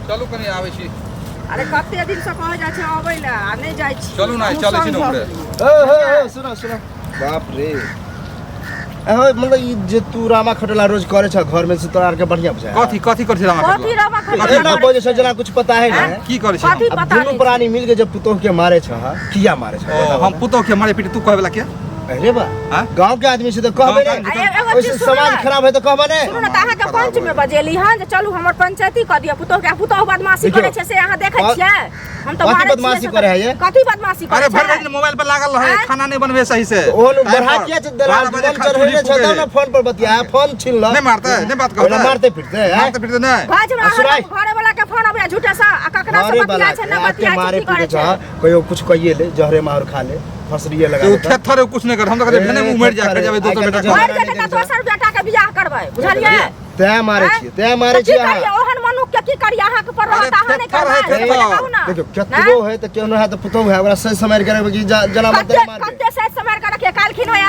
चलू कनि आबै छी। अरे कते दिन से कहै जाइ छै अबै लए आ नहि जाइ छी। चलू ने, हमहूँ चलै छी संग ने भऽ ओकरे। गेलियै। ओ हो हो, सुनो सुनो, बाप रे, अहो मतलब ई जे तू रामा खटोला रोज करे छ घर में से तोरा आर के बढ़िया बुझाय? कथी कथी करै छी रामा कथी खटोला? रामा खटोला? कथी एना बजे छ जेना कुछ पता है ने। की करै छी हम? कथी अब पता दुनू नहीं। प्राणी मिल के जब पुतोह के मारे छ, किया मारे छ? ओ, हम पुतोह के मारे पीटे तू कहै वला के? अरे बा, हाँ? गांव के आदमी से तो कहबे गाँव के ने। आदमी आ एगो ओइसे चीज सुनू समाज ने। खराब है तो कहबे ने। सुनू ने, तऽ अहाँके पंच में बजेली हन जे चलू हमर पंचायती कऽ दिअ पुतोह के। आ पुतोह बदमाशी देखियौ, करै छै से अहाँ देखै छियै? हम तऽ कथी मारै छियै बदमाशी से तऽ- करै है ये? कथी बदमाशी अरे करै भरि छै? दिन मोबाइल पर लागल रहे, आँय? खाना नहीं बनबे सही से। ओहन टाइम बढ़ा पर। किया छै देला? 12 बजे फोन खा- चढ़ेने चूल्ही छ तब फूके। ने फोन पर बतिया, फोन छीन ल। नहीं मारते, नहीं बात ओना कहते। मारते फिरते हैं? मारते फिरते नहीं। कहै छै हमरा आ सुनाइ। घरे वाला के फोन अबैया झूठे से आ ककरा से घरे बतिया वाला छै, न के बतिया छै, मारे की करै पीटे छै? छ, कहियो कुछ कहिए ले, जहरे मार खा ले, फसरिए लगा तो देता। थेथर कुछ नहीं कर, हम तो कहते ए, भने मुंह मर जा, थेथर, कर जाबे दोसर आइ बेटा काल्हि के। मरि जेतै तऽ दोसर बेटा के बियाह करबै, बुझलियै? तैं मारे आँय? छियै, तैं मारे तऽ की छियै करियै अहाँ। ओहन मनुख के? की करियै? अहाँके पर रहत, अरे अहाँ नहि थेथर है, करबै? थेथर। पहिले कहू ने। देखियौ, केतबो है तऽ केहनो है तऽ पुतोहु है, ओकरा सोचि सम्हारि के रखबै कि जना मन कते तेना मारबै। कते सोचि सम्हारि के रखियै। काल्हिखिन होया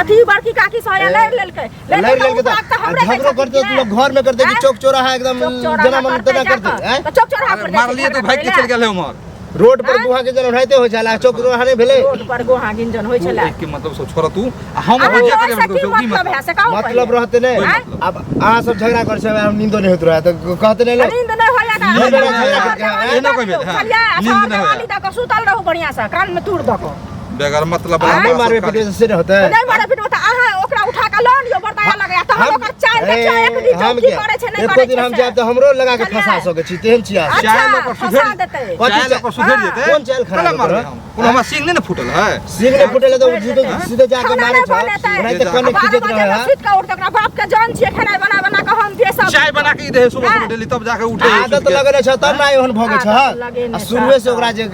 अथी बड़की काकी से होया लड़ि लेलकै, लड़ि लेलकै तऽ तऽ आ हमरे कहै झगड़ो छथिन करते कि तऽ लोग घर में करते कि आँय? चौक चौराहा एकदम चौक चौराहा जना मन करतै तेना जाकऽ। करते, आँय? तऽ चौक चौराहा पर अरे जाइ छै मारलियै तऽ झगड़ा भागि के करै चलि लए। गेल है उम्हर। रोड पर आँय? गुहा के जन ओनाहिते होइ छल, चौक चौराहा नहि भेलै? रोड पर गोहा गिंजन होइ तू छलै। एक के मतलब सब छोड़ तू आ हम अहाँ अपन जे के करे ओहिसँ की मतलब की मतलब है से कहू मतलब पहिले। रहते नहि। आँय? अब अहाँ सब झगड़ा करै छै, हम नींदो नहि होइत रहै तऽ कहते नहि लोग। नींद नहि होइया तऽ नींद अहाँ नहि होइया, घर देवाली एना दऽ कोइ दियौ, भेल, हाँ। बुझलियै? आ नींद घर नहि होइया। देवाली दऽ कऽ सुतल रहू बढ़िआँ सँ कान में तूर दऽ कऽ। बेगर मतलब वाला नहि बात मारबै सब पीटबै से नहि होतै? नहि मारै पीटबै तऽ अहाँ ओकरा उठा कऽ लऽ लियौ, बड़ दया लगैया तहन। ओकर चालि देखियौ एक दिन हम की किया? करै छै, नहि एको करै दिन छै हम से। जायब तऽ हमरो लगा के बुझलियै? फंसा सकै छी, तेहन छी अहाँ। अच्छा, चालि ओकर फंसा सुधरि देतै। कथी चालि ओकर सुधरि हाँ। जेतै। कोन चालि खराब कला मारबै ओकर? हम? कोनो हमरा सिंह नहि ने फूटल है। सिंह नहि फुटल है तऽ सीधे सीधे जाके खाना मारै नहि छ, बनेतै। ओनाहिते कने 12 खींचैत बजे रहै मे है। सुति कऽ उठतै, ओकरा बाप के जान छियै, खेनाइ बना बना कऽ हम दियै सब। चाय बना के ई दे सुबह सुबह हाँ। डेली, तब जाके उठे। आदत लगेने छ तब ने एहन भऽ गेल छ। आदत लगेने आ छ। शुरुए से ओकरा जे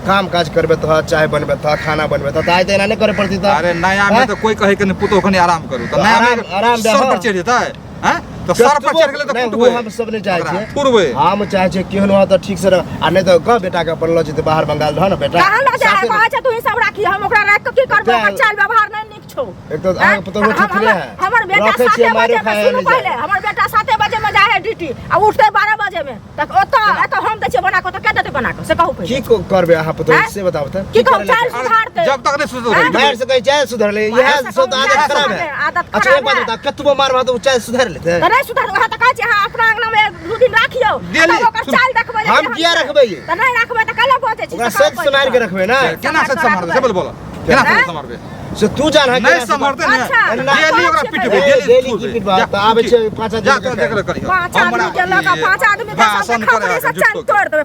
काम काज करबे तऽ, चाय बनबे तऽ, खाना बनबे तऽ, आइ तऽ एना नहि करे पड़ती तऽ। अरे नया में हैं? तो कोई कहे के नहीं, पुतोह कनी आराम करू तऽ नया में आराम सर पर दे, चढ़ जेतै हैं तऽ सर पर चढ़ गेलै तऽ नहि, कुटबै वो हम सब नहि चाहै ओकरा, छियै। थुरबै। हम चाहै छियै केहन हो तऽ ठीक से रह, आ नहि तऽ कह बेटा के अपन लऽ जेतै बाहर बंगाल, रह ने बेटा। कहाँ लऽ जाइ है? साथे कहै छै तू ही सब राखी, हम ओकरा राखि कऽ की करबै? ओकर चालि व्यवहार नहि नीक छौ। एक तऽ अहाँके पुतोहु हमर ठीक है। हमर बेटा रखै छियै, 7 मारो बजे मे खाए सुनू नहि जाए। पहिले, हमर बेटा 7 बजे मे जाइ है ड्यूटी आ उठतै 12 बजे मे, तऽ ओतऽ एतऽ हम दै छियै बना कऽ तऽ के देतै बना कऽ से कहू पहिले। की करबै अहाँ पुतोहु आँय? से बताबू तऽ। की कहू? करै लए चालि चाहै? सुधारतै। जब तक नहीं सुधरतै। आँय? मारि सकै चाहे सुधरले, मारि इएह सकै, सब तऽ आदत चालि खराब है। सुधारतै, आदत अच्छा, एक खराब बात है। बता, कतबो मारबा तऽ ओ चाहे सुधर लेतै? तऽ नहि सुधर, वएह तऽ कहै छी, अहाँ अपना अंगना मे 2 दिन राखियौ, डेली, तब ओकर सुन। चालि देखबै जे हम केहन किया छै। रखबै ये? तऽ नहि रखबै तऽ कैला बजै छी ओकरा से कहू सच सम्हारि के पहिले। रखबै ने। केना सच सम्हारबै से बोल, बोल केना आँय? सच सम्हारबै से तू जान है नहीं केना सम्हारते ने। अच्छा, डेली ओकरा पिटबै, ए, डेली डेली की थुरबै। पिटबा? जा, तऽ आबै छै 5 आदमी जा के तो देख ले करियो। 5 आदमी के लऽ कऽ 5 आदमी के भाषण सबके करे खपड़ी से है, चालि झूठो के। तोड़ि देबै।